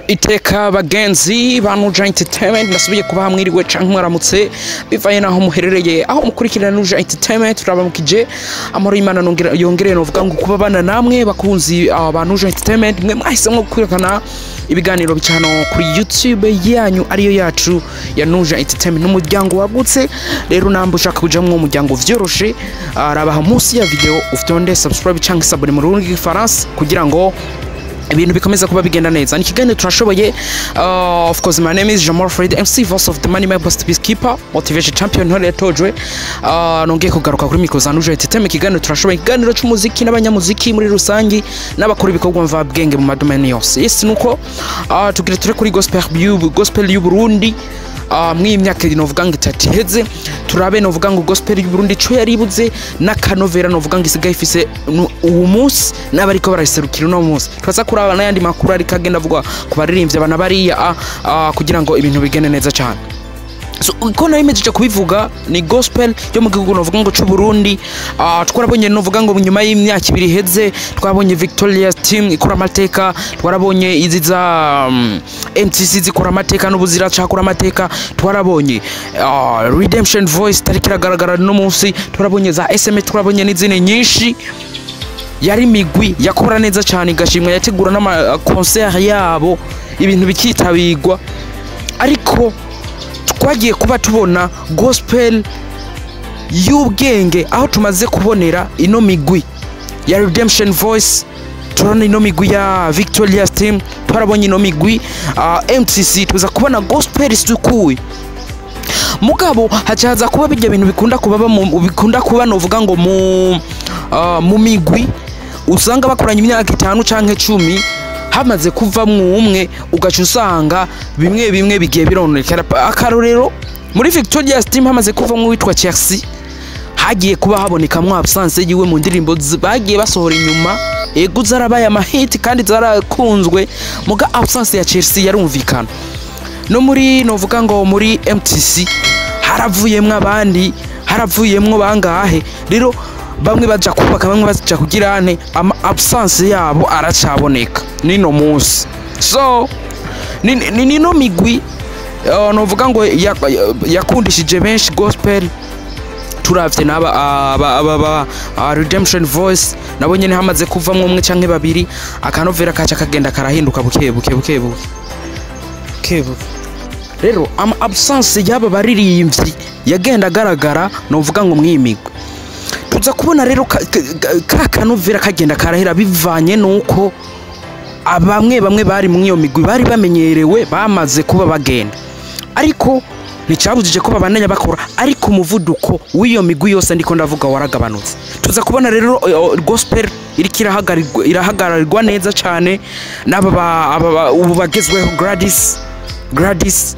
Iteka bagenzi ba Nuja Entertainment, ndasubiye kubaha mwiriwe canke mwaramutse bivanye naho muherereye, aho mukurikirana Nuja Entertainment. Turabamukije, amahoro y'Imana yongereye novuga ngo kuba bana namwe bakunzi ba Nuja Entertainment, mwe mwahisemwo gukurikirana ibiganiro bica hano kuri YouTube yanyu ariyo yacu ya Nuja Entertainment, n'umuryango wagutse. Rero namba ushaka kujamwo umuryango vyoroshe, rabaha munsi ya video ufite subscribe canke s'abonner mu rurimi rw'igifaransa kugira ngo ibintu bikomeza kuba bigenda neza. Ni ikiganiro turashoboye. Of course, my name is Jamal Fred MC, voice of the money, my best peacekeeper, motivation champion, ntore yatojwe. Nongeye kugaruka kuri micro za Nuja Entertainment. Ikiganiro turashoboye, ikiganiro c'umuziki n'abanyamuziki muri rusangi n'abakora ibikorwa mvabwenge mu madomene yose. Yes, nuko tugire ture kuri gospel y'u Burundi mw'iyi myaka novuga ngo 3 iheze. Turabe novuga ngo gospel y'u Burundi ico yaribuze n'akanovera novuga ngo isigaye ifise uwu munsi n'abariko barayiserukira uno munsi. Turaza kuraba n'ayandi makuru ariko agenda avugwa ku baririmbyi abana bariya kugira ngo ibintu bigende neza cyane. So uko nari kubivuga, ni gospel yo mu gihugu novuga ngo c'u Burundi. Twarabonye novuga ngo nyuma y'imyaka 2 iheze twabonye Victoria Team ikora amateka, twarabonye izi za MTC zikora amateka n'ubu ziracakora amateka, twarabonye Redemption Voice tariki iragaragara no munsi, twarabonye za SMS, twarabonye n'izindi nyinshi. Yari migwi yakora neza cyane, igashimwa, yategura n'ama concert yabo, ibintu bikitabirwa. Ariko twagiye kuba tubona gospel y'ubwenge aho tumaze kubonera ino migwi ya Redemption Voice, turabona ino migwi ya Victoria Team, twarabonye ino migwi MTC, tuza kubona gospel isukuye. Mugabo hacaza kuba bijya bintu bikunda kuba bikunda kuba novuga ngo mu migwi usanga bakoranye imyaka 5 canke 10, hamaze kuvamwo umwe ugaca usanga bimwe bimwe bigiye bironekera. Akarorero, muri Victoria Team hamaze kuvamwo witwa Chelsea, hagiye kuba habonekamwo absence yiwe mu ndirimbo bagiye basohora inyuma. Ego, zarabaye amahiti kandi zarakunzwe, muga absence ya Chelsea yarumvikana. No muri novuga ngo muri MTC haravuyemwo abandi, haravuyemwo bangahe. Rero bamwe baja kubaka, bamwe baja kugira ane, ama absence yabo aracaboneka nino munsi. So ni nino migwi novuga ngo yakundishije benshi gospel. Turavye n'aba aba Redemption Voice, nabo nyene hamaze kuvamwo umwe canke babiri, akanovera kaca kagenda karahinduka buke buke buke buke buke buke. Rero ama absence y'aba baririmbyi yagenda agaragara novuga ngo mwimigwe. Tuza kubona rero ka kanovera kagenda karahera bivanye nuko abamwe bamwe bari mu iyo migwi bari bamenyerewe bamaze kuba bagenda, ariko nticabujije ko babandanya bakora, ariko umuvuduko w'iyo migwi yose ndiko ndavuga waragabanutse. Tuza kubona rero gospel iriko irahagararirwa neza cyane n'aba ubu bagezweho, Gladys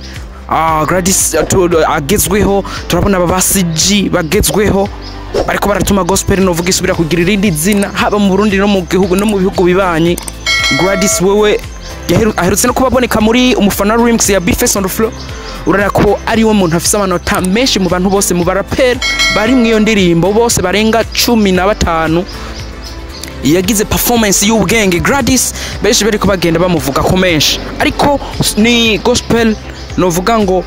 agezweho. Turabona aba ba CG bagezweho bariko baratuma gospel novuga isubira kugira irindi zina, haba mu Burundi no mu gihugu no mu bihugu bibanyi. Gladys wewe aherutse no kubaboneka muri umufana remix ya Bface on the Floor. Urabona ko ari we muntu afise amanota menshi mu bantu bose, mu baraperi bari mu iyo ndirimbo bose barenga 15. Yagize performance y'ubwenge Gladys, benshi bariko bagenda bamuvuga ko menshi, ariko ni gospel novuga ngo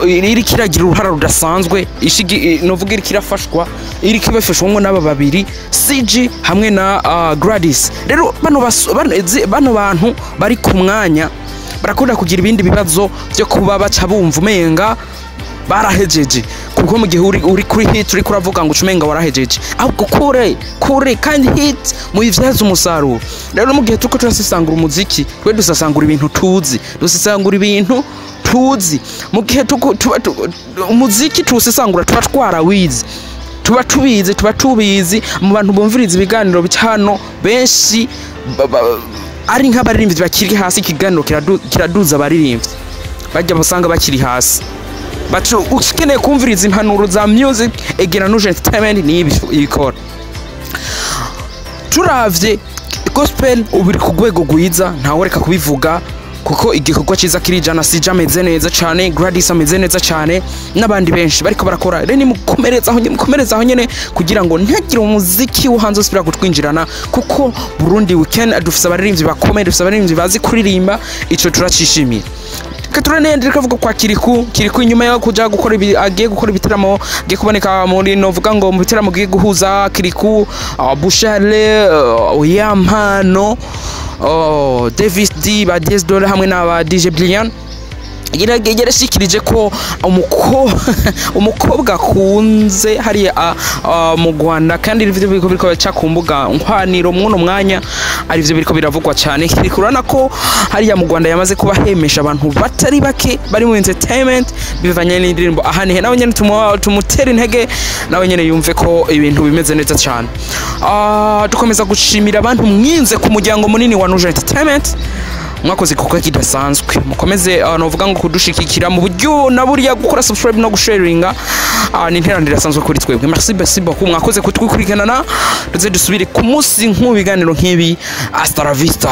iriko iragira uruhara rudasanzwe, novuga iriko irafashwa, iriko ibafashwamwo n'aba babiri, CG hamwe na Gladys. Rero bano bantu bari ku mwanya barakunda kugira ibindi bibazo byo kuba baca bumva umenga barahejeje, kuko mu gihe uri kuri hit uri kuravuga ngo ucumenga warahejeje, ahubwo kure kure kandi hit muyivyaza umusaruro. Rero mu gihe turiko turasesangura umuziki, twe dusasangura ibintu tuzi, dusesangura ibintu tuzi. Mu gihe umuziki tuwusesangura tuba twarawize, tuba tubizi, tuba tubizi. Mu bantu bumviriza ibiganiro bica hano benshi ari nk'abaririmbyi bakiri hasi. Ikiganiro kiraduza abaririmbyi bajya basanga bakiri hasi. Bacu ukeneye kumviriza impanuro za music, egera Nuje Entertainment, ni ibikora. Turavye gospel ubu iri ku rwego rwiza, ntaworeka kubivuga. Kuko igikorwa cyiza kirijana. Sija ameze neza cyane, Gladys ameze neza cyane, n'abandi benshi bariko barakora. Rero nimukomereza aho nyene, mukomereza aho nyene, kugira ngo ntihagire umuziki wo hanze usubira kutwinjirana, kuko Burundi weekend dufise abaririmbyi bakomeye, dufise abaririmbyi bazi kuririmba. Ico turacishimiye. Katurane kavuga kwa Kirikou. Kirikou inyuma yo kuja gukora ibi, agiye gukora ibitaramo, agiye kuboneka muri, novuga ngo mu bitaramo giye guhuza Kirikou, Bushale, Yampano, Davis D, ba Diez Dollar hamwe n'aba DJ Brian, yarashikirije ko umukobwa akunze hariya mu Rwanda, kandi ivyo biriko bica ku mbuga nkwaniro mwuno mwanya, arivyo biriko biravugwa cyane. Kiriko urabona ko hariya mu Rwanda yamaze kuba hemesha abantu batari bake bari mu entertainment bivanye n'indirimbo ahanihe. Nawe nyene tumutera intege, nawe nyene yumve ko ibintu bimeze neza cyane. Dukomeza gushimira abantu mwinze ku muryango munini wa Nuja Entertainment. Mwakoze igikorwa kidasanzwe. Mukomeze novuga ngo kudushikikira mu buryo na buriya, gukora subscribe no gusharinga ni interano irasanzwe kuri twebwe. Merci, merci beaucoup, mwakoze kutwikurikirana. Ndetse dusubire ku munsi nk'ubu, biganiro nk'ibi. Hasta la vista.